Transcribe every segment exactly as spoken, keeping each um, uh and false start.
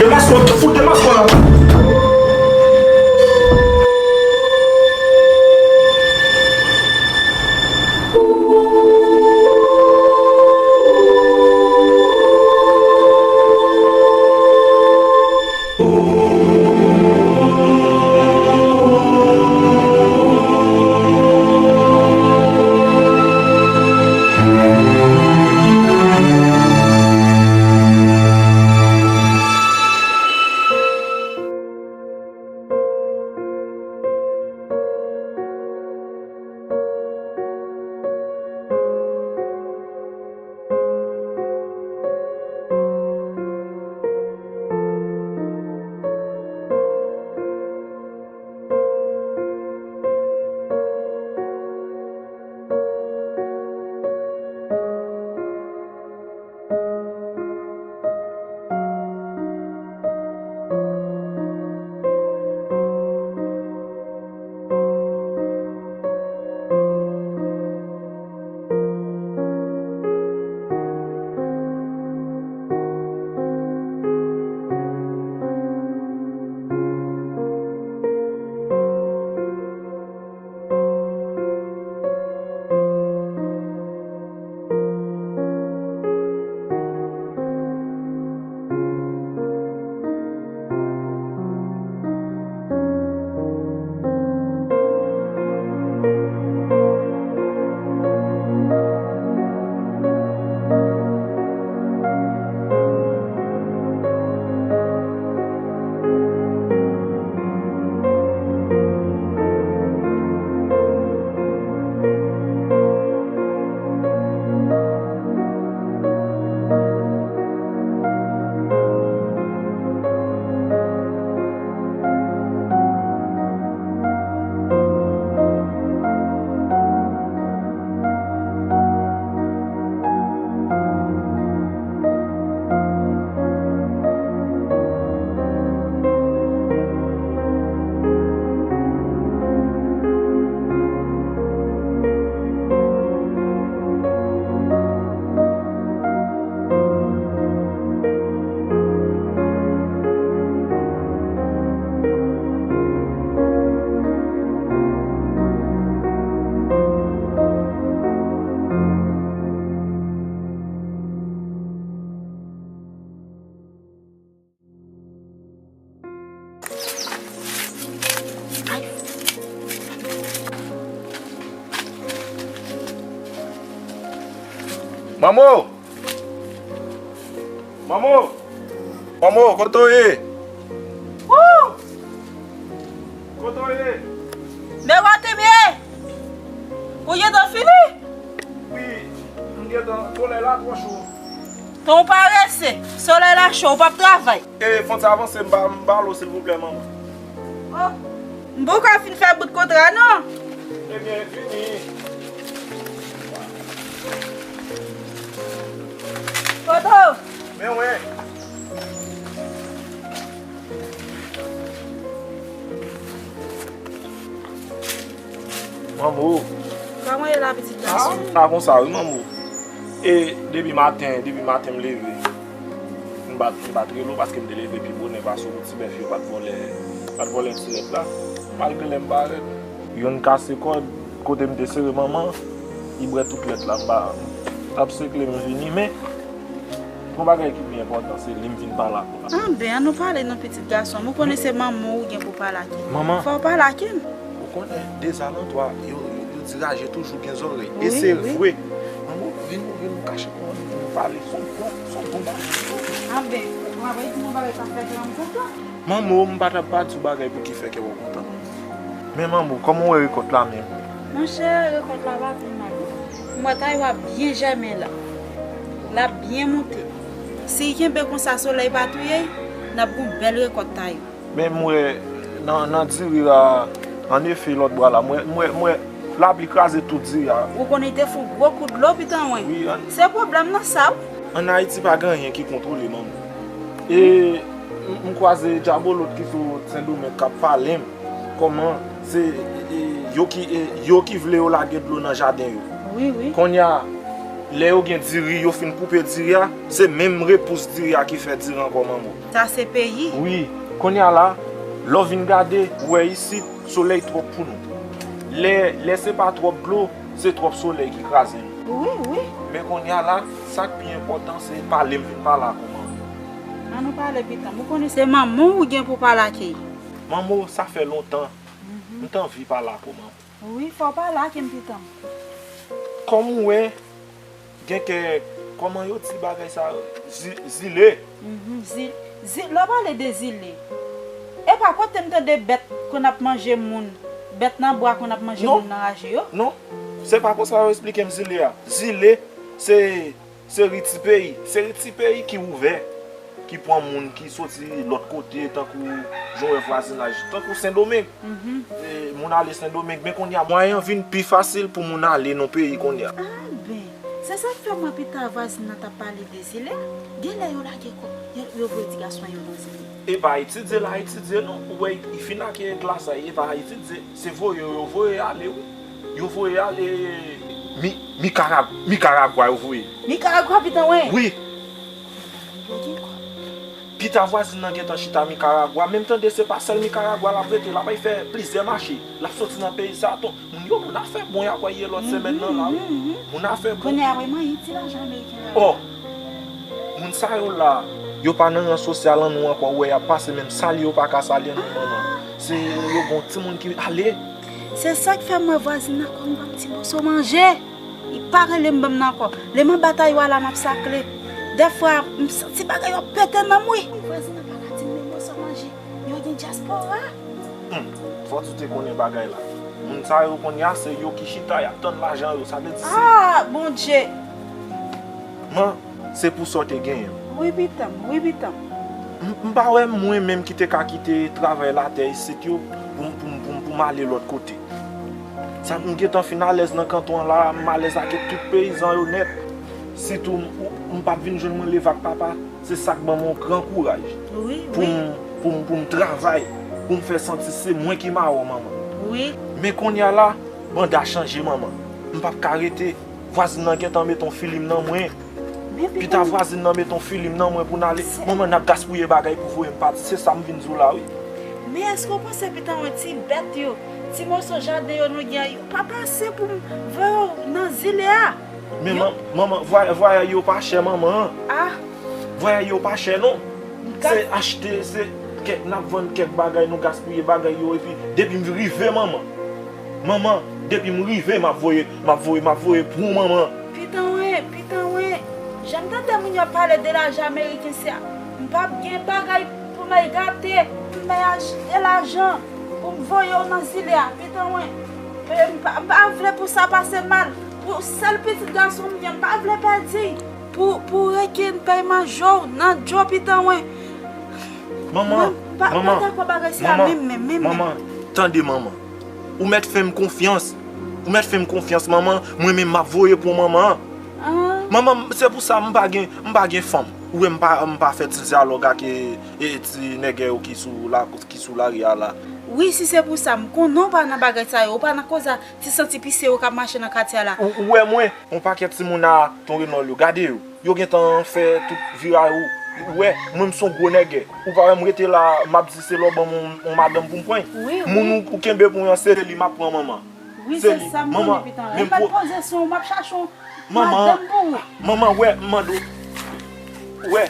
Demaske w, fout demaske w la. Manmo! Manmo! Manmo, kote w ye? Wou! Kote w ye? Men kote m ye? Ou gentan fini? Wi, m gentan, solèy la twò cho. Ton parese, solèy la cho, ou p ap travay. E, fon ti avanse, m ba, m ba lo, silvouplè, manman. Oh, m poko fin fè bout kontra, non. Ebyen, fini. Foto! Men wen. Manmo. Kòman ye la, pitit gason? Ah, m pa konsa, wi, manmo. E depi maten, depi maten m leve, m pa t, m pa t rele w paske m te leve pi bonè pase w pou ti bèf yo pa t vòlè, pa t vòlè ti lèt la. Malgre lè m parèt, youn kase kòd, kote m te sere manman, li bwè tout lèt la, m pa, t ap sekle m vini, men gon bagay ki pi enpòtan, se li m vin pale ak ou la. Anben, ann nou pale non, pitit gason m. Ou konnen se manman w ou gen pou pale ak li. Manman. Fò w pale ak li. Ou konnen, dezalantwa, yo, yo, yo di raje toujou gen zòrèy. E se vre. Manman, vin nou, vin nou kache pou nou, pou nou pale. Se yon bon, se yon bon bagay. Anben, ou pa wè ki yon bagay k ap fè kè m kontan? Manman, m pa t ap pa di w bagay pou ki fè kè w kontan. Men manman, kòman w wè rekòt la menm? Monchè, rekòt la pa pi mal. M wè tay ou ap byen jèmen la. L ap byen moute. Si l kenbe konsa, solèy pa touye l, n ap gen yon bèl rekòt tay ou. Men m wè nan, nan diri a, annefe, lòt bwa la, m wè, m wè, m wè lapli kraze tout diri a. Ou konnen te fon gwo kou dlo, pitan mwen. Wi, an- Se pwoblèm nan sa, wi. Ann Ayiti pa gen anyen ki kontwole, manman. E m, m kwaze dyabolot ki sou Sendomeng k ap pale m kòman se, e, yo ki, e, yo ki vle yo lage dlo nan jaden yo. Wi, wi. Kounye a, Lè yo gen diri, yo fin koupe diri a, se menm repous diri a ki fè diri ankò, manman. Sa se peyi. Wi, kounye a la, lè w vin gade, ou wè isit, solèy twòp pou nou. Lè, lè se pa twòp dlo, se twòp solèy ki kraze nou. Wi, wi. Men kounye a la, sa k pi enpòtan, se pale m vin pale ak ou, manman. An nou pale, pitan m. Ou konnen se manman w ou gen pou pale ak li. Manman, sa fè lontan. M t anvi pale ak ou, manman. Wi, fò w pale ak m, pitan m. Kòm ou wè, gen kèk, kòman yo di bagay sa yo? Zi-, zile. Mhm, zi-, zi-, lè w pale de zile, epa kote m tande bèt konn ap manje moun, bèt nan bwa konn ap manje moun nan raje yo? Non, se pa konsa yo esplike m zile a. Zile, se, se ri ti peyi. Se ri ti peyi ki ouvè, ki pran moun ki soti lòt kote, tankou jan w wè vwazinaj, tankou Sendomeng. Mhm. E, moun ale Sendomeng, men kounye a, mwayen an vin pi fasil pou moun ale nan peyi kounye a. A ben, se sa k fè mwen pita vwazin nan t ap pale de zile a. Genlè yo lage kò, yo, yo voye ti gason yo nan zile. E pa etidye l a etidye non, ou wè, li fin ak klas la, e pa etidye, se voye yo voye ale wi. Yo voye ale Mi-, Mikarag-, Mikaragwa yo voye. Mikaragwa, pitan wen? Wi. Yo gen kòb. Pita vwazin nan gentan chita Mikaragwa, men m tande se pa sèl Mikaragwa l ap rete, l ap al fè plizyè mache. L ap soti nan peyi sa, ton, moun yo, moun afè bon y ap wè ye lòt semèn nan la wi. Moun afè bon. Kounye a, wi, mwen, ti lajan ameriken la. Oh! Moun sa yo la, yo pa nan ran sosyal an nou ankò, ou wè y ap pase, menm salye yo pa ka salye nou, manman. Se yo gon timoun ki ale. Se sa k fè m wè vwazin nan konn ban m ti moso manje. Li pa rele m ban m nan ankò. Lè m anba taywa la, m ap sakle. Dèfwa, m santi bagay yo ap pete nan m, wi. Vwazin nan pa ka di m men moso manje. Yo gen dyaspora. Hmm, fò w te konnen bagay la. Moun sa yo kounye a, se yo ki chita, y ap tann lajan yo. Sa vle di se. Ah, Bondye! Man, se pou sa w te genyen m. Wi, pitan m, wi, pitan m. M, m pa wè mwen menm ki te ka kite travay latè isit yo pou m, pou m, pou m, pou m ale lòt kote. Sa m gentan fin alèz nan kanton an la, m alèz ak tout peyizan yo nèt. Sitou m, m p ap vin jwenn mwen leve ak papa, se sa k ban m yon gran kouraj. Wi, pou m, pou m, pou m travay, pou m fè santi se mwen ki mawon, manman. Wi. Men kounye a la, banda chanje, manman. M p ap ka rete. Vwazin nan gentan met yon filim nan mwen. Pita vwazin nan met yon filim nan mwen pou n ale. Manman, n ap gaspiye bagay pou voye m pati. Se sa m vin di w la, wi. Men èske w panse pita yon ti bèt yo, ti moso jaden yo nou gen, yo pa pase pou m voye w nan zile a? Men manman, vwayay yo pa chè, manman. Ah. Vwayay yo pa chè, non. Se achte, se kèk, n ap vann kèk bagay, nou gaspiye bagay yo, epi depi m rive, manman. Manman, depi m rive, m ap voye, m ap voye, m ap voye pou ou, manman. Pitan wen, pitan wen. Jan m tande moun yo ap pale de lajan ameriken, se a, m p ap gen bagay pou m al gate, pou m al achte lajan, pou m voye w nan zile a, pitan wen. E m pa, m pa vle pou sa pase mal. Pou sèl pitit gason m gen, m pa vle pèdi. Pou, pou reken pèy manje w nan djo, pitan wen. Manman, manman, manman, tande manman. Ou mèt fè m konfyans. Ou mèt fè m konfyans, manman. Mwen menm m ap voye pou manman. Manman, se pou sa m pa gen, m pa gen fanm. Ou wè m pa, m pa fè ti dyalòg ak, e, e, ti nègè yo ki sou la, ki sou lari a la. Wi, si se pou sa, m konnen w pa nan bagay sa yo, ou pa nan koze a ti santi pise yo k ap mache nan katye a la. Ou, ou wè mwen, yon pakèt timoun a Ton Renòl yo, gade yo. Yo gentan fè tout viray ou. Ou wè, mwen m se yon gwo nègè. Ou pa wè m rete la, m ap di se lè w ban m yon, yon madanm pou m pran. Wi, wi. Moun ou, ou kenbe pou mwen an, se li m ap pran, manman. Wi, se sa m konnen, pitan. M pa t poze sou ou, m ap chache yon madanm pou ou. Manman, wè, m mande w. Wè,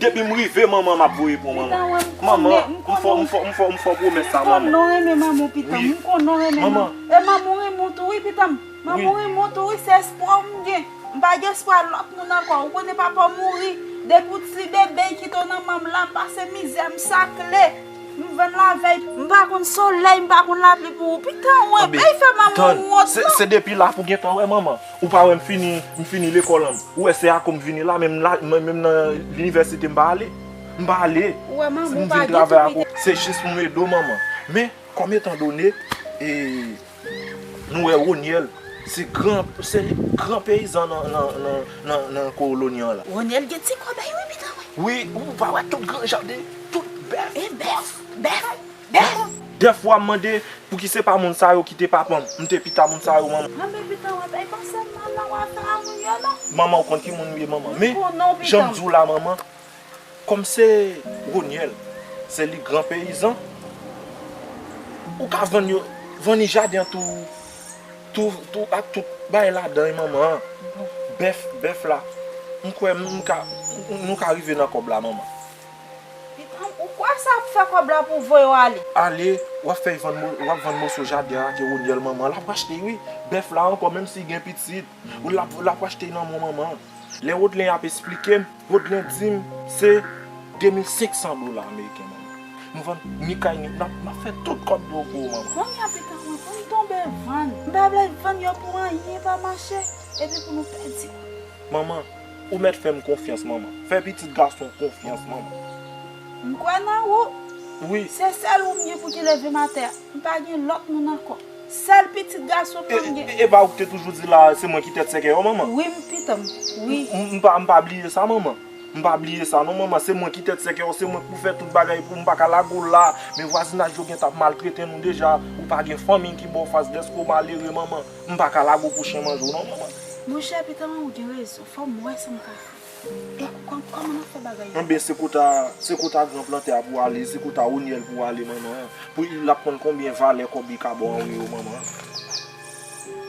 depi m rive, manman, m ap voye pou manman. Manman, m fè, m fè, m fè, m fè pwomès sa, manman. M konnen w renmen manman w, pitan. M konnen w renmen manman. E manman w renmen w tou, wi, pitan. Manman w renmen w tou, wi, se espwa w m gen. M pa gen espwa lòt moun ankò. Ou konnen papa w mouri. Depi w ti bebe, l kite w nan men m la, m pase mizè, m sakle. M vann lavèy, m pa konn solèy, m pa konn lapli pou ou. Pitan wen, bay fè manman w wont non. Se depi la pou gentan wè manman. Ou pa wè m fini, m fini lekòl an. Ou wè se ako m vini la, menm la, menm nan linivèsite m pa ale. M pa ale. Ou wè manman w pa gen tou pitit. Se jis pou m ede w manman. Men, kòm etandone, e, nou wè Ronyèl, se gran, se gran peyizan nan, nan, nan, nan, nan koloni an la. Ronyèl gen ti kòbèy wi, pitan wen. Wi, ou pa wè tout gran jaden, tout bèf. E bèf, bèf, bèf. Dèfwa m mande, pouki se pa moun sa yo ki te papa m? M te pita moun sa yo, manman. Anben pitan wen, bay pase m non. Manman, sa a moun yo non. Manman, ou konn ki moun ou ye, manman. Men, jan m di w la, manman, kòm se Ronyèl, se li gran peyizan, ou ka vann yo, vann li jaden an tou, tou, tou, ak tout bagay ladan, wi, manman. Bèf, bèf la, m kwè m ka, nou ka rive nan kòb la, manman. Pitanm, ou kwè sa ap fè kòb la pou voye w ale? Ale, w ap fè vann mo-, w ap vann moso jaden an ak Ronyèl, manman. L ap achte, wi. Bèf la ankò, menm si gen pitit, ou l ap, l ap achte nan men w, manman. Lè Rodlen ap esplike m, Rodlen di m se de mil senk san dola ameriken, manman. Nou vann ni kay, ni, n ap, n ap fè tout kòb yo pou ou, manman. Kounye a, pitanm, mwen, pou m tonbe vann. M pa vle vann yo pou anyen pa mache, epi pou nou pèdi. Manman, ou mèt fè m konfyans, manman. Fè pitit gason w konfyans, manman. M kwè nan ou. Wi. Se sèl ou m gen pou ki leve m atè a. M pa gen lòt moun ankò. Sèl pitit gason m nan m gen. E, e, e pa ou ki te toujou di la, se mwen ki tèt sèkèy ou, manman? Wi, m pitanm. Wi. M, m, m pa, m pa bliye sa, manman. M pa bliye sa, non, manman. Se mwen ki tèt sèkèy ou, se mwen k pou fè tout bagay pou ou, m pa ka lage w la. Men vwazinaj yo gentan ap maltrete nou deja. Ou pa gen fanmi ki ba w fas dèske w malere, manman. M pa ka lage w pou chen manje w, non, manman. Monchè, pitanm, ou gen rezon. Fò m wè sa m ka fè. E kò-, kòman n ap fè bagay yo? Anben, se kòt a, se kòt a gran plantè a pou w ale, se kòt a Ronyèl pou w ale, manman. Pou l ap konn konbyen valè kòb li ka ba w anwo yo, manman.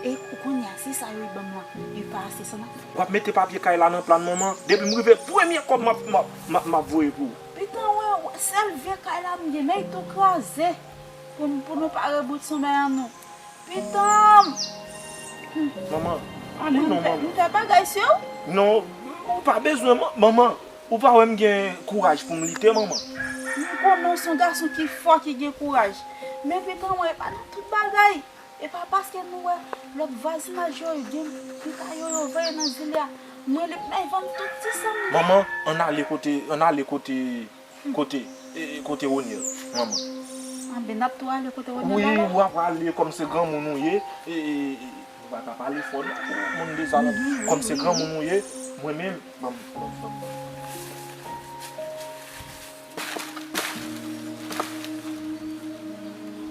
E ou konnen a, si sa yo ban m lan, li pa ase, sa n ap fè? W ap mete papye kay la nan plan, manman. Depi m rive, premye kòb m ap, m ap, m ap, m ap voye pou ou. Pitanm, wè, sèl vye kay la m gen, men li tou kraze. Pou, pou nou pa rebout sonmèy an nou. Pitanm! Manman, ale non, manman. M fè bagay sou ou? Non, ou pa bezwen, man-, manman. Ou pa wè m gen kouraj pou m lite, manman. M konnen w se yon gason ki fò, ki gen kouraj. Men pitanm, mwen, e pa nan tout bagay. E pa paske nou wè lòt vwazinaj yo gen ti kay yo, yo voye nan zile a. Mwen, li, men vann tout ti sa m gen. Manman, ann ale kote, ann ale kote Kote, e, e, kote Ronyèl, manman? Anben, n ap tou ale kote Ronyèl la? Wi, w ap ale kòm se granmoun ou ye. E, e, e, ou pa ka pale fò non pou moun deza la. Kòm se granmoun ou ye, mwen menm, ban m, ban m, ban m.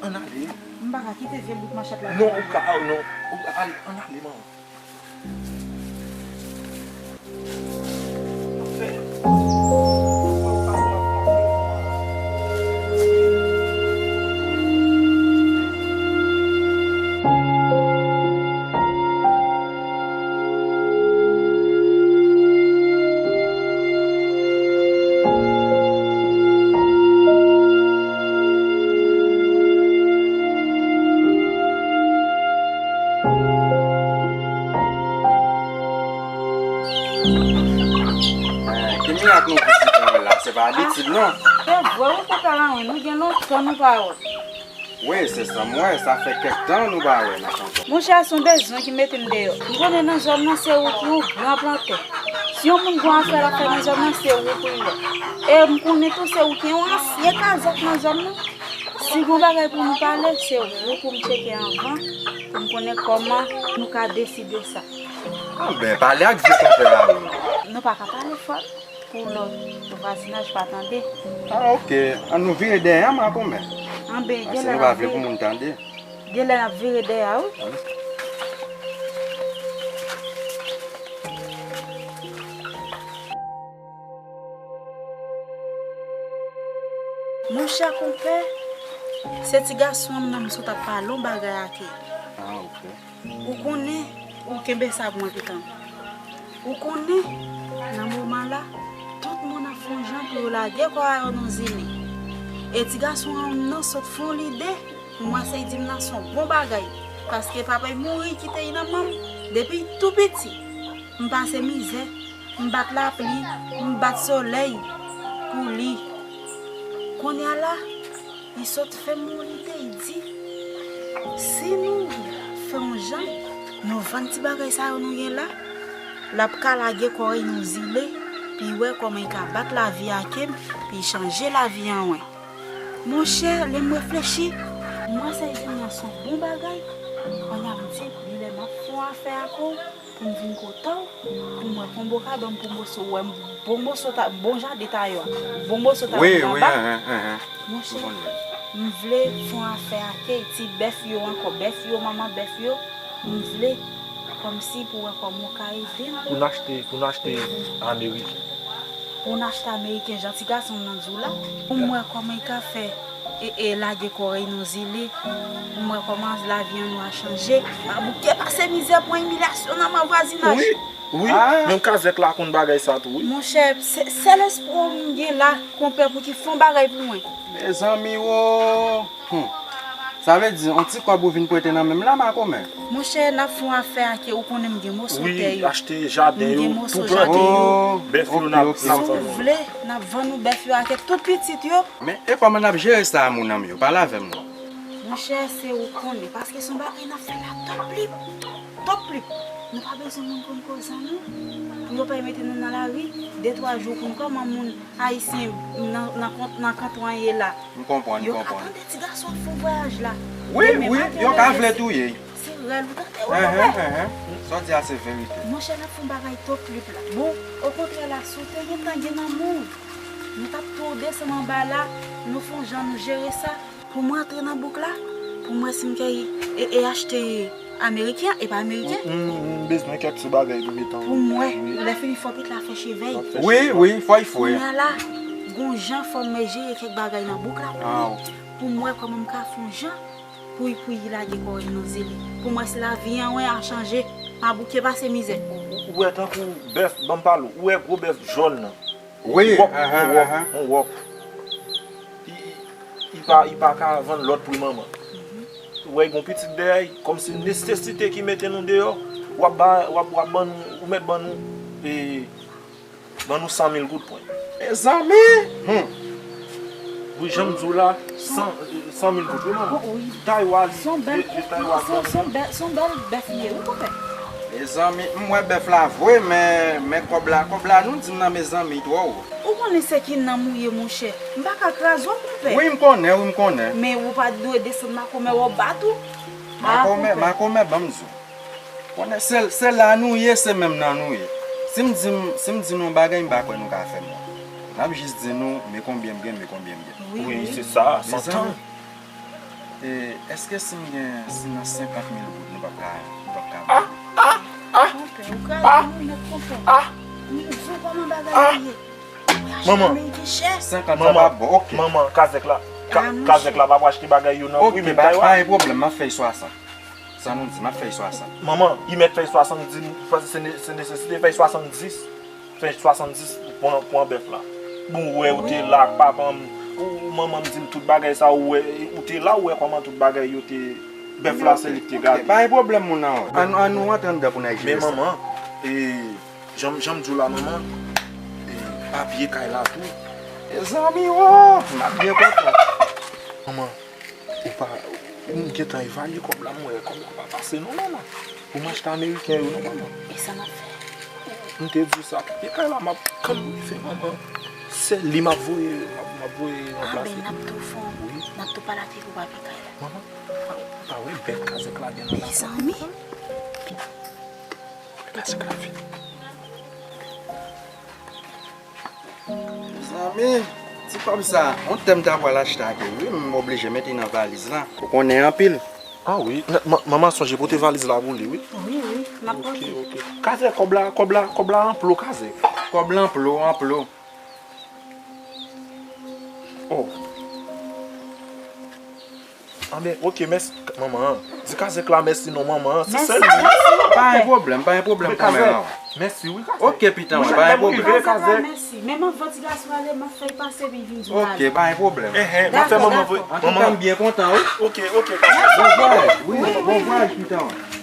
Ann ale. M pa ka kite vye bout manchèt la. Non, ou ka, non, ou ka ale, ann ale, manman. Ki mirak nou pitit anwen la, se pa abitid non. Se vre wi, papa Lawen, nou gen lontan nou pa wè. Wi, se sa m wè, sa fè kèk tan nou pa wè nan kanton. Monchè, se yon bezwen ki mete m deyò. M konnen nan zòn nan se ou ki yon gran plantè. Si yon moun gon afè l ap fè nan zòn nan, se ou pou l wè. E m konnen tou se ou ki yon ansyen kazèk nan zòn nan. Si gon bagay pou nou pale, se ou pou m tcheke anvan, pou m konnen kòman nou ka deside sa. Anben, pale ak vye konpè a wi. Nou pa ka pale fò pou lòt vwazinaj pa tande. A, oke. Ann nou vire dèyè a, makomè. Anben, genlè n ap vire. Paske nou pa vle pou moun tande. Genlè n ap vire dèyè a wi. Monchè konpè, se ti gason an m nan m sot ap pale yon bagay ak li. A, oke. Ou konnen, ou kenbe sa pou mwen pitanm. Ou konnen, nan moman la, tout moun ap fè yon jan pou yo lage kò a yo nan zile. E ti gason an m nan sot fè yon lide, pou mwen se di m nan se yon bon bagay. Paske papa l mouri kite li nan men m depi tou piti. M pase mizè, m bat lapli, m bat solèy pou li. Kounye a la, li sot fè m yon lide, li di, si nou fè yon jan, nou vann ti bagay sa yo nou gen la, l ap ka lage kò li nan zile, pou l wè kòman li ka bat lavi ak m, pou l chanje lavi anwen. Monchè, lè m reflechi, m wè sa li di m nan se yon bon bagay. Kounye a m di, genlè m ap fè yon afè ak ou, pou m vin kote w, pou m wè konbo ka ban m pou moso, wè m bon moso ta, bon jaden ta yo a, bon moso ta yo m ka bat. Wi, wi, enhen, enhen. Monchè, m vle fè yon afè ak ti bèf yo ankò, bèf yo, manman bèf yo, m vle Kòmsi pou wè kòman w ka ede m. Pou n achte, pou n achte ameriken. Pou n achte ameriken, jan ti gason m nan di w la. Pou m wè kòman l ka fè e, e lage kò l nan zile. Pou m wè kòman lavi an nou a chanje. M a bouke pase mizè, pran imilyasyon nan men vwazinaj. Wi, wi. Ah. Menm kazèk la konn bagay sa tou, wi. Monchè, se, sèl espwa m gen la, konpè, pou ki fè yon bagay pou mwen. Mezanmi wo! Hmm. Sa vle di, yon ti kòb ou vin prete nan men m la, makomè? Monchè, n ap fè yon afè ake ou konnen m gen moso tè yo. Wi, achte jaden yo, tou plante yo, bèf yo n ap, n ap vann ou. Si w vle, n ap vann ou bèf yo ake tout pitit yo. Men, e kòman n ap jere sa a, moun an m yo? Pale avè m non. Monchè, se ou konnen, paske se yon bagay n ap fè la top lip. Top lip. Nou pa bezwen moun konn koze an nou. Pou yo pa mete nou nan lari, de twa jou pou n kòman moun Ayisyen nan, nan, nan kanton an ye la. M konprann, m konprann. Yo ka tande ti gason ap fè yon vwayaj la. Wi, wi, yo ka vle touye. Se rèl ou tande, wi, konpè. Sa w di a se verite. Monchè, n ap fè yon bagay top lip la. Bon, okontrè la, si w te gentan gen nan men w, nou t ap tou desann anba la, nou fè yon jan nou jere sa. Pou mwen antre nan bouk la, pou mwen si m kay e, e achte ameriken, e pa ameriken. M, m, m bezwen kèk ti bagay pou mete an. Pou mwen, lè fini fò pitit la fè cheve l. Wi, wi, fò l fre. Kounye a la, gon jan fò mwen jere kèk bagay nan bouk la pou li. Pou mwen kòman m ka fè yon jan pou, pou li lage kò l nan zile. Pou mwen si lavi an wen a chanje, m a bouke pase mizè. Ou, ou, ou wè tankou bèf, ban m pale w, ou wè gwo bèf jòn nan. Wi, wòk, yon wòk, yon wòk. Li, li, li pa, li pa ka vann lòt pri manman. Ou wè, li gon pitit dèyè l, kòmsi nesesite ki mete nou deyò, w ap ba, w ap, w ap ban nou, ou mèt ban nou, e, ban nou san mil goud pwen. Mezanmi! Hmm. Wi, jan m di w la, san, san mil goud, wi, manman. Wi. Taywa li, se yon bèl, se, se yon bèl bèf li ye, wi, konpè. Mezanmi, m wè bèf la vre, men, men kòb la, kòb la, nou di m nan mezanmi twò wo. Ou konnen se ki nanm ou ye, monchè. M pa ka kraze w, konpè. Wi, m konnen, wi, m konnen. Men ou pa t dwe desann makomè wè w ba tou. Makomè, makomè, ban m di w. Konnen se, se la nou ye, se menm nan nou ye. Si m di m, si m di nou yon bagay, m pa kwè nou ka fè m wont. N ap jis di nou, men konbyen m gen, men konbyen m gen. Wi, wi, se sa, santan. E, èske si m gen, si nan senkant mil goud, nou p ap ka, nou p ap ka... Ah, ah, ah, ah, ah. Manman, senkant sa p ap bon, ok. Manman, kazèk la, ka-, kazèk la p ap achte bagay yo nan pri, men pa yo a. Pa gen pwoblèm, m ap fè l swasant. Sa nou di, m ap fè l swasant. Manman, li mèt fè l swasanndis, paske se ne-, se nesesite, fè l swasanndis. Fè swasanndis pou, pou bèf la. Bon, ou wè, ou te la ak papa m, ou, ou manman m di m tout bagay sa, ou wè, ou te la, ou wè kòman tout bagay yo te, bèf la, se li ki te gade. Ok, pa gen pwoblèm, moun nan. Ann, ann nou antre anndan pou n al jere sa. Men manman, e, jan, jan m di w la, manman, e, papye kay la tou. Mezanmi, wo, m ap byen kontan. Manman, ou pa, m gentan evalye kòb la, m wè kòb la pa pase non, manman. Pou m achte ameriken yo non, manman. E sa n ap fè? M te di w sa, papye kay la, m ap, kan m rive, manman, se li m ap voye, m ap, m ap voye ranplase. Ah, ben, n ap tou fè, n ap tou pale ak li pou papye kay la. Manman, pa, pa wè bèt kazèk la gen nan la. Mezanmi. Kazèk la vini. Mezanmi, ti kòb sa, yon tè m ta pral achte ak li, wi, m oblije mete nan valiz la. Ou konnen anpil. Ah wi, m-, m-, manman sonje pote valiz la pou li, wi. Wi, wi, m ap pote. Ok, ok. Kazèk, kòb la, kòb la, kòb la anplo, kazèk. Kòb la anplo, anplo. Oh. Anben, ok, mèsi, manman. Di kazèk la mèsi non, manman. Se sèl li. Pa gen pwoblèm, pa gen pwoblèm, kòmè la. Mèsi, wi, kazèk. Ok, pitan mwen, pa gen pwoblèm. Kazèk la, mèsi. Men m ap voye ti gason ale, m ap fè l pase, epi l vin di m ale. Ok, pa gen pwoblèm. Dakò, dakò. Antouka, m byen kontan, wi. Ok, ok, kazèk. Bon vwayaj, wi, bon vwayaj, pitan mwen.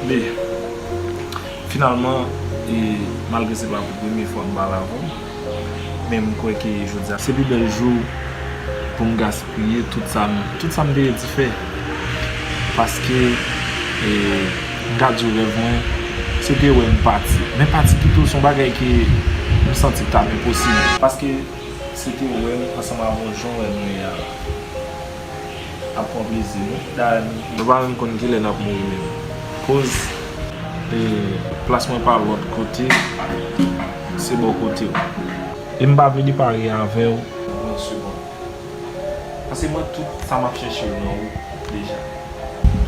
Be, finalman, e, malgre se pa pou premye fwa m pale avè w, men m kwè ke jodi a se pi bèl jou pou m gaspiye tout sa m, tout sa m te redi fè. Paske, e, m ka di w rèv mwen, se te wè m pati. Men pati pito se yon bagay ke m santi k t ap enposib. Paske se te wè m ansanm avè w jan w wè m ye a la. Ap pran plezi nou. Dayè, nou pa menm konn kilè n ap mouri menm. Koz, e, plas mwen pa lòt kote, se bò kote w. E m pa vle li pare avè w pou yon segonn. Paske mwen tout sa m ap chèche yo nan ou deja.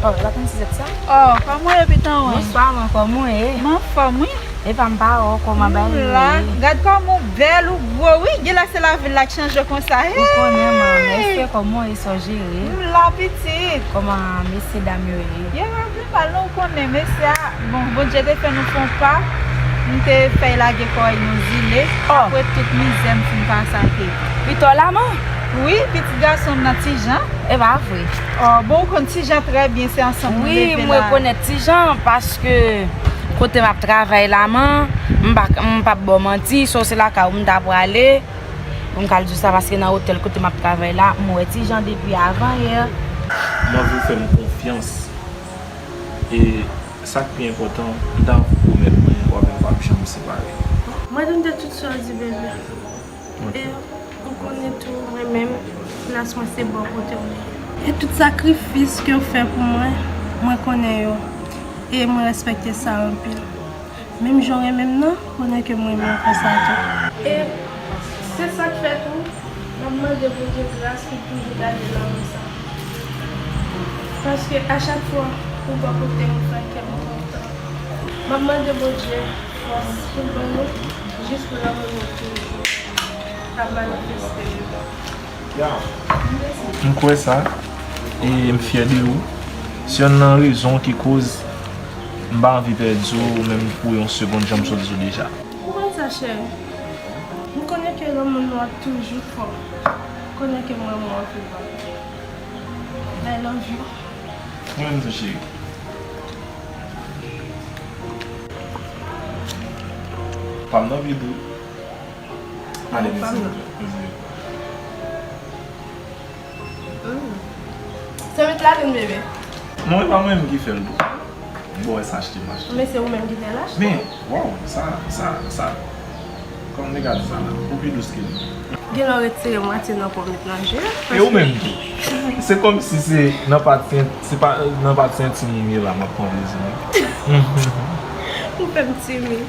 Oh, la konn si zèt sa? Oh, kòman w ye, pitit mwen? Bonswa, man, kòman w ye? M anfòm, wi. Epa m pa wè w, kòman bagay yo ye? M la. Gad kòman w bèl, ou gwo, wi. Genlè se lavil la k chanje w konsa. Ou konnen, man, èske kòman w ye, sa w jere? M la, pitit. Kòman mesye dam yo ye? Yo pa pli mal non, ou konnen mesye a. Bon, Bondye te fè nou fè yon pa, m te fè l lage kò l nan zile, oh, apre tout mizè m fin pase ak li. Pito la, man? Wi, pitit gason m nan Ti Jan. E pa vre? Oh, bon, ou konn Ti Jan trè byen, se ansanm nou leve la. Wi, m rekonèt Ti Jan, paske kote m ap travay la, man, m pa, m p ap ba w manti, so se lakay ou m ta prale, pou m ka al di w sa, paske nan otèl kote m ap travay la, m wè Ti Jan depi avan yè. M anvi w fè m konfyans. E sa k pi enpòtan, m ta anvi pwomèt mwen, w avè m p ap janm separe. Mwen tande tout sa w di, bebe. Ok. E ou konnen tou, mwen menm, plas mwen se bò kote w ye. E tout sakrifis ke w fè pou mwen, mwen konnen yo. E mwen respekte sa anpil. Menm jan w renmen m nan, konnen ke m renmen w konsa tou. E se sa k fè tou, m ap mande Bondye gras pou toujou gade lanmou sa. Paske a chak fwa ou bò kote m, ou fè kè m kontan. M ap mande Bondye fòs pou l ban nou, jis pou lanmou nou toujou ap manifeste yo. Ya. M kwè sa, e m fyè de ou. Se yonn nan rezon ki koz m pa anvi pèdi w, menm pou yon segonn, jan m sot di w deja. Ou konn sa, cheri? M konnen ke lanmou nou ap toujou fò. Konnen ke mwen, mwen anvi w. I love you. Mwen menm tou, cheri. Pa m nan pi dou. Ale, mezi. Mm. Se met la vin, bebe. Non, e pa mwen menm ki fè l tou. Bon, e sa achte m achte. Men se ou menm ki fè l achte. Men, waw, sa, sa, sa. Kòm nèg a di sa la, ou pi dous ke li. Gen lè w retire mwatye nan pòmit nan je. E ou menm tou. Se kòmsi se nan pati, se pa nan pati entim ou m ye la, m ap pran plezi mwen. Ou fè m timid.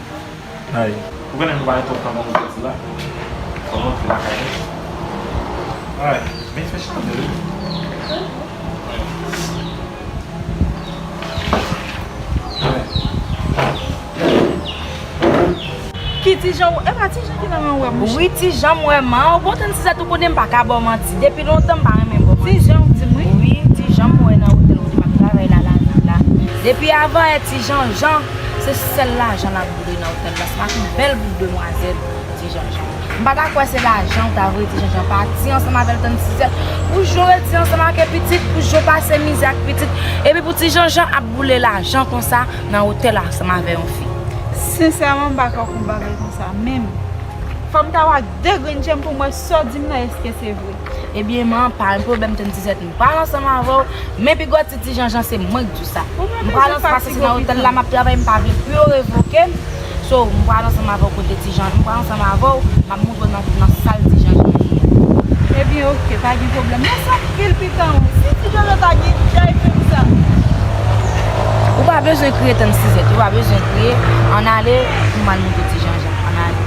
Ay. Ou konnen nou pa gen twòp tan pou nou soti la. Fò nou antre lakay nou. Ay, men fè chalè wi. Ki Ti Jan, e pa Ti Jan ki nan men w wè mouche? Wi, Ti Jan m wè man. Ou bon tann Sizèt, ou konnen m pa ka ba w manti. Depi lontan m pa renmen ba w manti. Ti Jan ou di m wi. Wi, Ti Jan m wè nan otèl kote m ap travay la, lavil la. Depi avan yè Ti Jan Jan, se sèl lajan l ap boule nan otèl la. Se pa yon bèl bout demwazèl, Ti Jan Jan. M pa ta kwè se lajan ou ta voye Ti Jan Jan pati ansanm avè l tann Sizèt. Pou Joe rete ansanm ak pitit, pou Joe pase mizè ak pitit. Epi pou Ti Jan Jan ap boule lajan konsa nan otèl ansanm avè yon fi. Sensèman, m pa kwè yon bagay konsa menm. Fò m ta wè ak de grenn je m pou m wè sa w di m nan, èske se vre? Ebyen, man, pa gen pwoblèm, tann Sizèt, m pral ansanm avè w, men pi gwo ti Ti Jan Jan, se mwen k di w sa. M pral ansanm, paske se nan otèl la m ap travay, m pa vle pou yo revoke m. So, m pral ansanm avè w kote Ti Jan, m pral ansanm avè w, m ap montre w nan, nan sal Ti Jan Jan ye. Ebyen, oke, pa gen pwoblèm. Mèsi anpil, pitit mwen. Si Ti Jan Jan ta gen chay fè m sa. Ou pa bezwen kriye, tann Sizèt, ou pa bezwen kriye. Ann ale, pou m al montre Ti Jan Jan. Ann ale.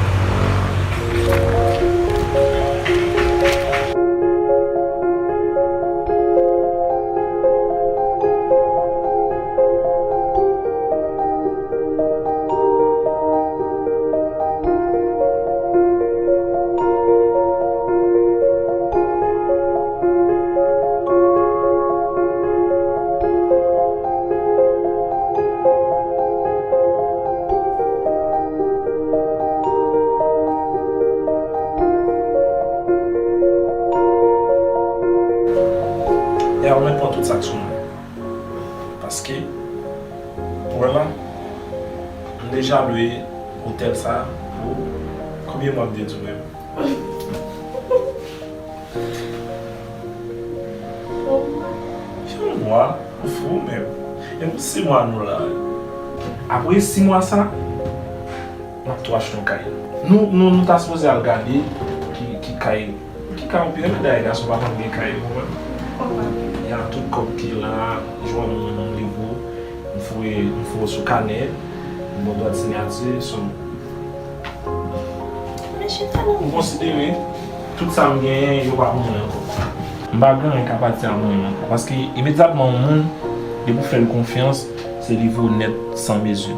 E a ou mèt pran tout sa k sou mwen. Paske, Ou wè la, m deja lwe otèl sa pou konbyen mwa m te di w menm? Yon mwa, ou fou menm. E pou sis mwa nou la. Apre sis mwa sa, n ap tou achte yon kay. Nou, nou, nou ta sipoze al gade ki, ki kay, ki kay ou pi renmen dayè, gason pa konn gen kay, ou konprann? Ya, tout kòb ki la, jwenn yon, yon nivo, m foure, m foure sou kanè, m ba w dwat siyati, so, Men chita non. M konsidere tout sa m genyen, yo pa pou mwen ankò. M pa gen anyen k ap atire mwen ankò. Paske imedyatman yon moun, depi w fè l konfyans, se li vre w nèt san mezi.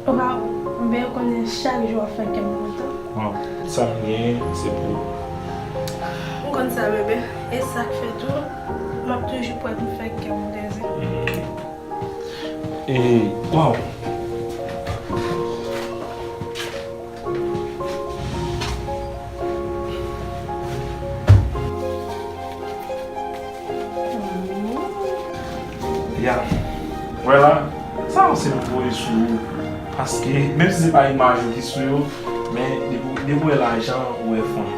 Waw, m byen konnen chak jou w ap fè kè m kontan. Waw, tout sa m genyen, se pou ou. M konn sa, bebe. E sa k fè tou, m ap toujou prè pou fè kè w plezi. E, waw. Ya. Wè la, sa yo se pou voye sou ou. Paske, menm si se pa imaj ou ki sou yo, men depi, depi w wè lajan, ou wè fanm.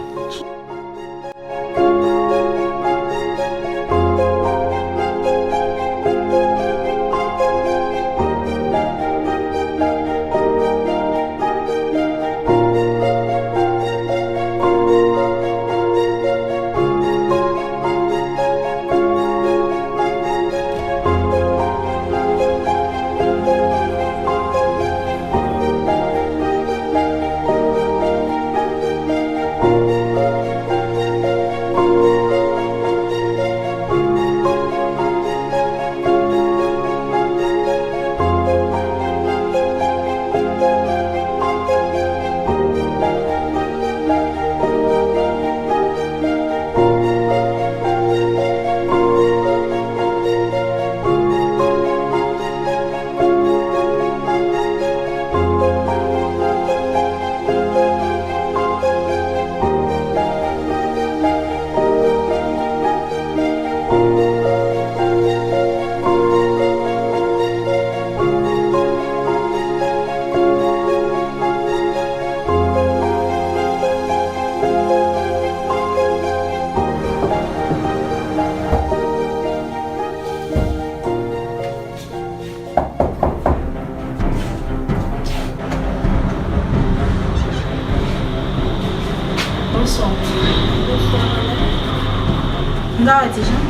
Bonswa. Bonswa, madam. M ka wè Ti Jan?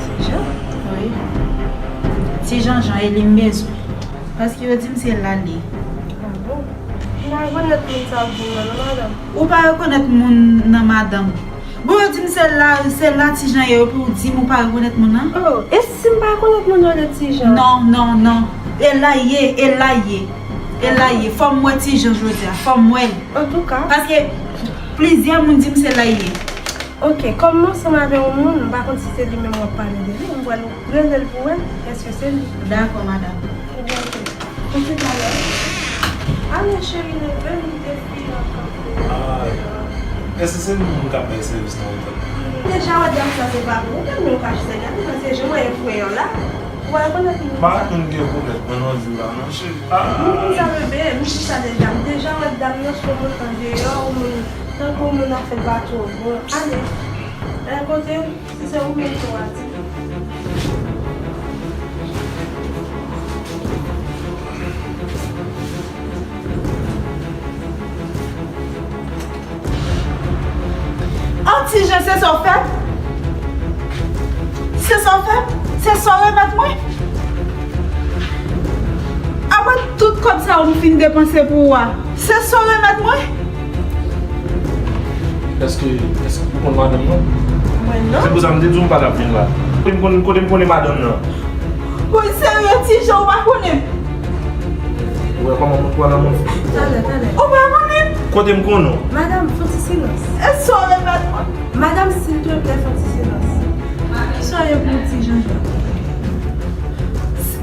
Ti Jan? Wi. Ti Jan Jan, e li m bezwen. Paske yo di m se la l ye. Ah bon? M pa rekonèt moun sa w di m nan, non, madam. Ou pa rekonèt moun nan, madanm? Bon, yo di m se la, se la Ti Jan ye, epi w di m ou pa rekonèt moun nan? Oh, e si m pa rekonèt moun yo rele Ti Jan? Non, non, non. E la ye, e la ye. E la ye. Fò m wè Ti Jan jodi a, fò m wè l. Antouka. Paske plizyè moun di m se la ye. Ok, kòm m ansanm avè yon moun, m pa konn si se li menm w ap pale de li, m pral rele l pou wè èske se li. Dakò, madanm. Ebyen, ok. Pou toutalè. Ale, cheri, leve, m te Ay. Èske se nou menm k ap bay sèvis nan otèl? M deja wè dam sa se pa pou ou, men ou ka jis gade, men se jan mwen fè an la. Ou pa rekonèt moun sa? M pa konn gen pwomès mwen nan vi w la, non, cheri. Ah. M konn sa, bebe, m di sa deja. M deja wè dam nan se yon moun andeyò, yon moun tankou moun afè pa twò bon. Ale. Al kote m. Si se ou menm tou a di. An Ti Jan, se sa w fè? Se sa w fè? Se sa w remèt mwen? Apre tout kòb sa yo m fin depanse pou ou a, se sa w remèt mwen? Èske, èske ou konn madanm nan? Mwen non. Se pou sa m te di w m pa t ap vin la. Kote m konn, kote m konnen madanm nan? Woy, serye, Ti Jan, ou pa konnen m? Ou wè kòman moun pran nan moun? Talè, talè. Ou pa konnen m? Kote m konnen w? Madanm, fon ti silans. E sa w remèt mwen? Madanm, silteplè, fon ti silans. Kisa w ye pou Ti Jan Jan?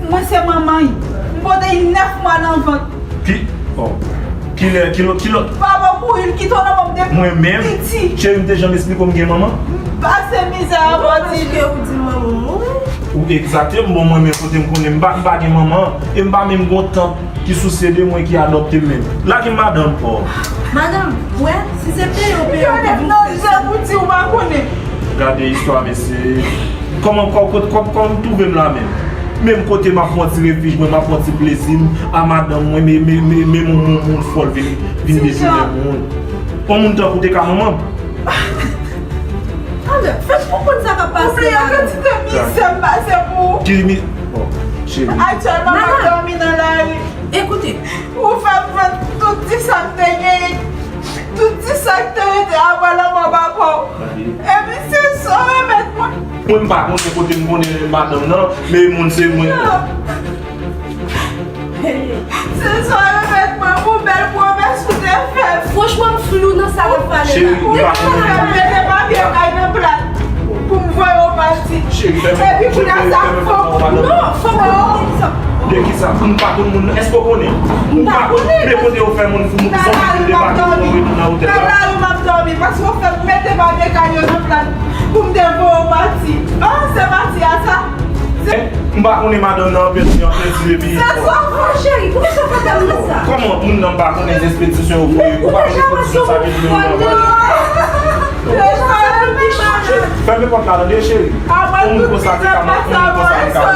Mwen se manman l. M pote l nèf mwa nan vant. Ki? Oh. Kilè, kilò, kilò? Papa w mouri, l kite w nan men m depi piti. Mwen menm? Cheri, m te janm esplike w m gen manman? M pase mizè avè w, Ti Jan. Paske ou di manman w mouri. Ou egzakte, m bon, mwen menm kote m konnen m pa, m pa gen manman, e m pa menm gon tant ki sousye de mwen ki adopte m menm. Lage m madanm, oh. Madanm, wè, si se peye w peye w pou vin fè sa. Gade istwa, mesye. Kòman, kò-, kò-, kò-, kòman m twouve m la menm? Menm kote m ap pran ti refij mwen, m ap pran ti plezi m a madanm mwen, men, men, men, men moun, moun, moun fòl vin, vin detounen moun. Yon moun tankou te ka manman m. Alè, fè m konprann sa k ap pase la. Ou bliye kantite mizè m pase pou ou. Ki mi-, oh, cheri. Aktyèlman, m ap dòmi nan lari. Ekoute. Ou fè m vann tout ti sa m te genyen. Tout ti sa k te rete apre lanmò papa w. Epi se sa w remèt mwen. Mwen m pa konnen kote m konnen madanm nan, men moun se mwen. Se sa w remèt mwen pou bèl pwomès ou te fè m. Franchman, m flou nan sa w ap pale la. Depi w fè m mete papye kay nan plat pou m voye w pati. Epi kounye a sa, fòk ou, non, fòk ou konnen sa. De kisa? M pa konn moun nan. Èske w konnen? M pa konnen. Men kote yo fè moun fou, moun ki sòti de pati pou yo retounen nan otèl la. Nan lari m ap dòmi, paske yo fè m mete papye kay yo nan plat pou m te voye w pati. Ah, se pati a sa? M pa konnen madanm nan anpenti, anpenti epi. Se sa, cheri, poukisa w fè tèm nan sa? Kòman moun nan pa konnen ekspedisyon yo voye? Ou pa konnen ekspedisyon sa vin pou yo anvoye? Fèmen pòt la, tande, cheri. Yon moun konsa te ka mò, yon moun konsa te ka mò.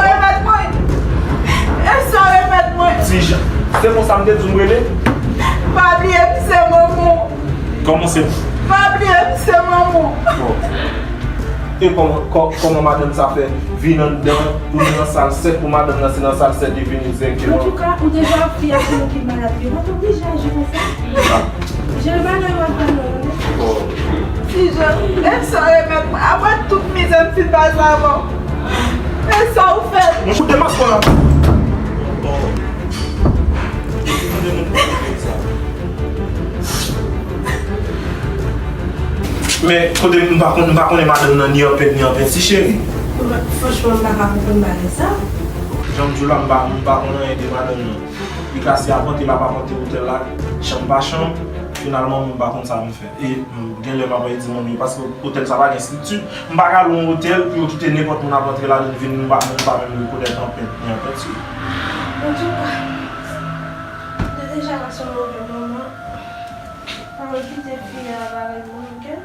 Ti Jan. Se konsa m te di w m rele? Pa bliye m se manman w. Kòman se? Pa bliye m se manman w. Bon. E kòman, kò-, kòman madanm sa fè vin anndan, tounen nan sal sèt, pou madanm nan se nan sal sèt li vini dirèkteman? Antouka, ou deja ap fi a se nou ki malad li. Mwen te oblije aji konsa. Jere bagay yo ak bagay yo. Ti Jan, e sa w remèt mwen. Apre tout mizè m fin pase avè w, e sa w fè m. Mwen koute maskòl la. Men, kote m pa konn, m pa konnen madanm nan ni anpent, ni anpenti, cheri. Franchman, m pa ka konprann bagay sa. Jan m di w la, m pa, m pa konn anyen de madanm nan. Li ka se apante, l ap apante otèl la, chanm pa chanm. Finalman, m pa konn sa m fè. E, m, gen lè m ap di moun yo, paske otèl sa pa gen estrikti. M pa ka lwe yon otèl pou yo kite nenpòt moun ap antre ladan l vin, m pa, m pa menm rekonèt anpent, ni anpenti. Antouka, m te deja pase yon move moman. Pa kite fi a avè mwen, oke?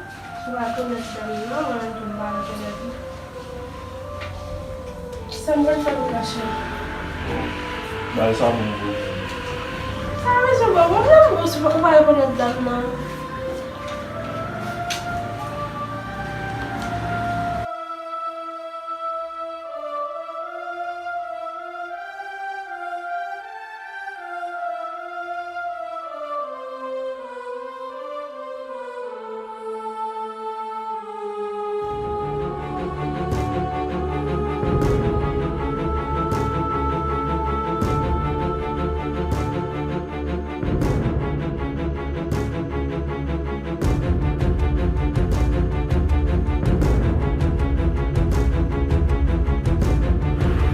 Ou pa konèt dam nan, mwen menm tou m pa rekonèt li. Kisa m pral fè pou kache? Bay sa moun vre. Sa vle di ou pa konprann, ou pa rekonèt dam nan.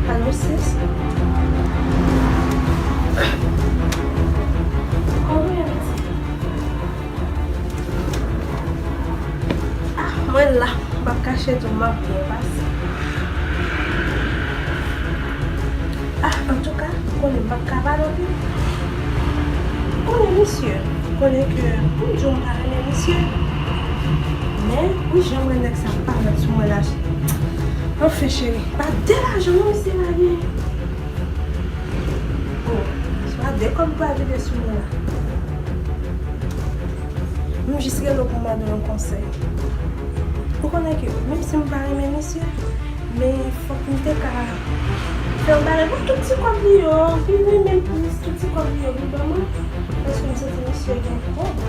Alo, sis. Kòman w ye, pitit? Ah, mwen la, m p ap kache di w m ap byen pase. Ah, antouka, ou konnen m p ap ka pale anpil. Ou konnen misye, ou konnen ke pou m di w m pa renmen misye. Men, wi, jan m wè nèg sa parèt sou mwen la. Anfen, cheri, pa de lajan non misye pa genyen. Oh, se pa de kòb li pral vide sou mwen la. M jis rele w pou m mande w yon konsèy. Ou konnen ke, menm si m pa renmen misye, men fòk m te ka fè yon bagay pou tout ti kòb li yo, vin renmen l plis, tout ti kòb li yo, vin ban mwen, paske m santi misye gen kòb.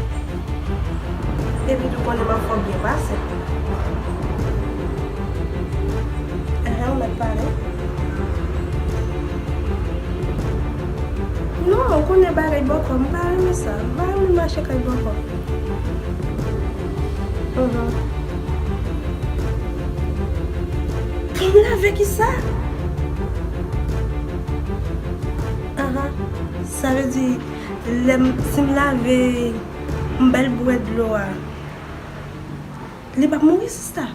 Epi tou konnen m ap fè w byen pase. Enhen, ou mèt pale. Non, ou konnen bagay bòkò, m pa renmen sa. M pa renmen mache kay bòkò. Mhm. Pou m lave kisa? Aha. Sa vle di, lè m, si m lave, m ba l bwè dlo a, li p ap mouri, sista?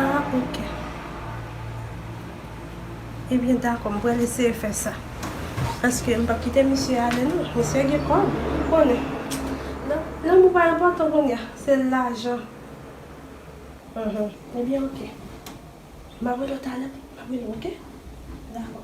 Ah, ok. Ebyen, dakò, m pral eseye fè sa. Paske m p ap kite misye ale, non. Misye gen kòb, ou konnen. Lan-, lanmou pa enpòtan kounye a, se lajan. Mhm. Ebyen, oke. M ap rele w talè, m ap rele w, oke? Dakò.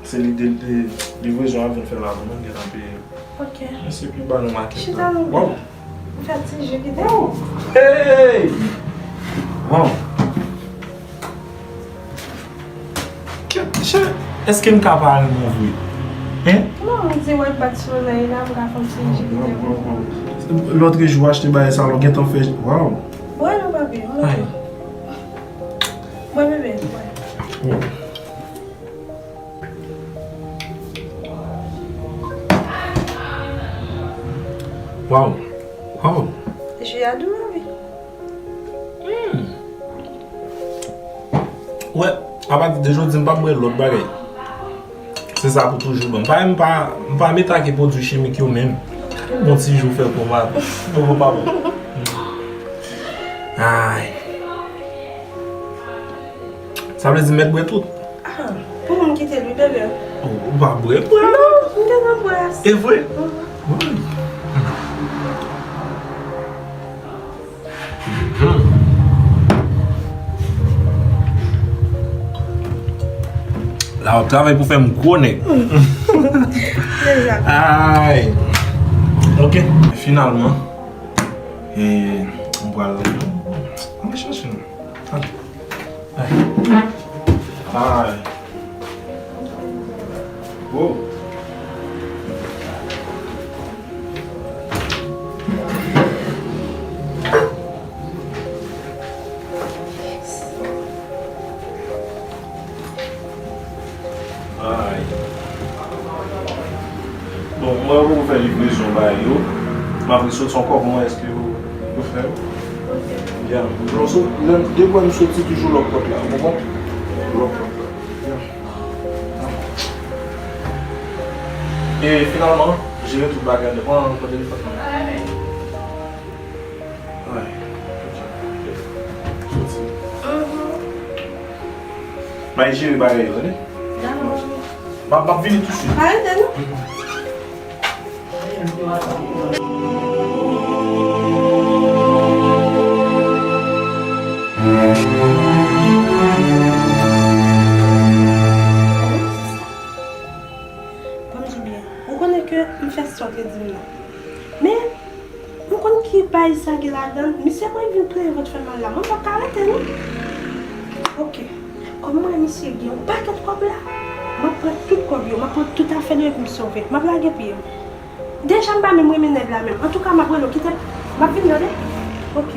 Se li de, de livrezon ap vin fè la pou nou, gen nan peye. Ok. Mesye, pi ba nou maket la. Chita non. Waw. M fatige, kite m. Hey! Waw. Kèt, chè, èske m ka pa renmen w vre? Hein? Non, m di wè bat solèy la, m ka fè yon ti jis. Lòt jou achte bagay sa, lò gentan fè, waw. Bwè non, papi, m. Ay. Bwè, bebe, bwè. Waw. Waw. Ji a dou la, wi. Hmm. Wè, apati de jodi, m p ap bwè lòt bagay. Se sa pou toujou ban m. Pa, m pa, m pa met ak pwodui chimik yo menm. Bon ti jou fè pou mwen. Bon, bon, pa bon. Ay. Sa vle di mèt bwè tout. Ah, pou m kite l wi, bebe. Ou, ou pa bwè, bwè. Non, m gentan bwè ase. E vre? Mhm. Woy. A w travay pou fè m gwo nèg. Deja. Ay. Ok. Finalman, e, m pral, m al chache nou. Ay. Ay. Ay. Wow. Ay. Bon, mwen pou fè livrezon ba yo. M ap resòti ankò pou mwen, èske yo, yo fè l? Byen. Lè m sot-, lè m, depi m soti toujou lòk pòt la, ou konprann? Lòk pòt la. Byen. E finalman, jere tout bagay, pran, pran telefòn nan. Ay, ok. Soti. Mhm. Bay jere bagay yo, tande? Dakò. M ap, m ap vini tousuit. Pa rete, non? Mhm. Bon, m di byen. Ou konnen ke m fè sa w te di m nan. Men, ou konn ki bay sa gen ladan l? Misye mwen vin plenyen vant fè mal la. Mwen p ap ka rete, non. Ok. Kòm mwen, misye gen yon pakèt kòb la, m ap pran tout kòb yo, m ap pran tout afè l yo epi m sove. M ap lage pye m. Deja m pa menm renmen nèg la menm. Antouka, m ap rele w, kite m. M ap vini, tande? Ok.